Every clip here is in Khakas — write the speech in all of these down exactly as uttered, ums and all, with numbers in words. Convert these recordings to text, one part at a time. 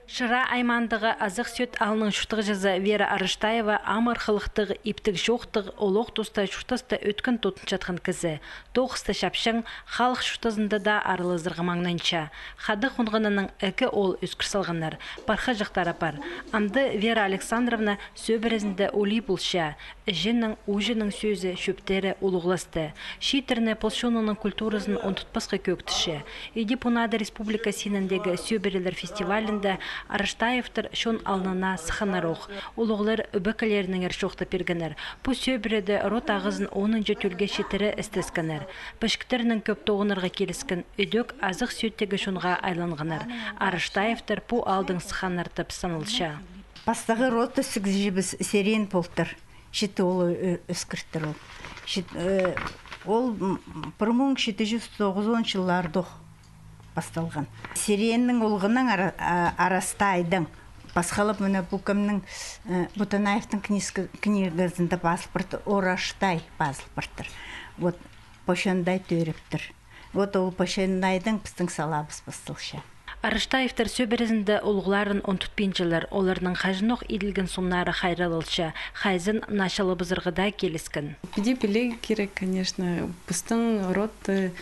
Шира аймаандағы Азах Сӧӧт аалның чуртағҷызы Вера Арыштаева амыр хылыхтығ, иптіг чоохтығ, олох туста чуртаста ӧткін тудынчатхан кізі. Тоғыста чапчаң, халых чуртазында даа аралазарға маңнанча. Хада хонғаннаң ікі оол ӧскір салғаннар, пархаҷахтар апар. Амды Вера Александровна сӧбірезінде улии полча. Іҷенің, ууҷаның сӧзі, чӧптері улуғласты. Чииттерні пос чонының культуразын ундутпасха кӧӧктірче. Иди пу наада республика синіндегі сӧбірелер фестивалінде Арыштаевтар чон алнына сыхханнар ох. Улуғлар ӧбекелерінеңер чоохтап пиргеннер. Пу сӧбіреде род ағазын онынҷа тӧлге читіре істескеннер. Пічіктерінең кӧп тоғынарға киліскен, ідӧк Азах Сӧӧттегі чонға айланғаннар. Арыштаевтар пу аалдаң сыхханнар тіп саналча. Пастағы род ӧскірҷібіс Серен полтыр. Читі оол ӧ-, ӧскіртір ол. Чит-, э, ол, м, пір муң читі чӱс тоғызон чыллардох пасталған. Сереннің улуғынаң Ара-, а, Арастайдаң. Пасхалап, мына, пу кемнің, э, Бутанаевтың книжка-, книгазында пазыл партыр, Ораштай пазыл партыр. Вот, Пошандай тӧрептір. Вот ол Пошандайдаң пістің салаабыс пасталча. Арыштаевтар сӧбірезінде улуғларын ундутпинчалар, оларның хаҷанох иділген сомнары хайраллалча, хайзын началабызарға даа киліскен. Піди пілерге кирек, конечно, пістің род, э,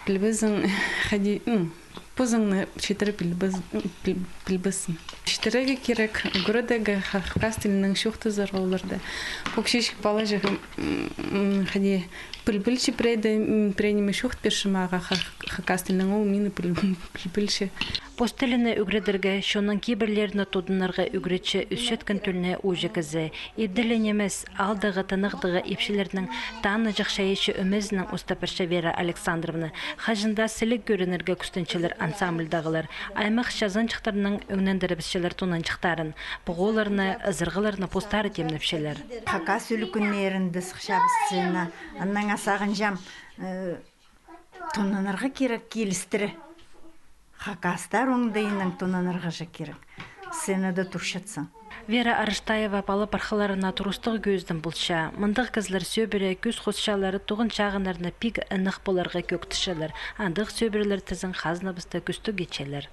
пілбезің, хайди, м, позыңны читіре пілбес-, м, піл-, пілбессің. Читірерге кирек, ӱгредерге ха-, хакас тілінең чоохтазарға оларды. Пу кічіҷек палаҷағы, м, м, хайди, пілбілче пірее дее, м, пірее ниме чоохтап пирче мағаа ха-, хакас тілінең, ол мині піл-, пілбілче. Пос тіліне ӱгредерге, чонның кибірлеріне тудынарға ӱгретче ӧсчеткен тӧлні ууҷа кізі. Ибде ле нимес, аалдағы, танығдағы ипчілернің танығҷах чайаачы ӧмезінең устап пирче Вера Александровна. Хаҷан даа сіліг ӧрінерге кӱстенчелер ансамбльдағылар. Аймах чазанҷыхтарнаң ӧңнендірібісчелер тонанҷыхтарын. Пу оолларны, ызырғыларны постары тимнепчелер. Хакас ӱлӱкӱннерінде сыхчабыс сцена. Аннаң сағынчам, э, тонанарға кирек килістіре. Хакастар оңдайынаң тонанарға же кирек. Сценада турчатсаң. Вера Арыштаева пала-пархаларына турыстығ кӧзідім полча. Мындағ кізілер сӧбіре, кӧс хосчалар, туған чағыннарны пик ынағ поларға кӧӧктірчелер. Андағ сӧбірелер тізең хазнабыста кӱстіг итчелер.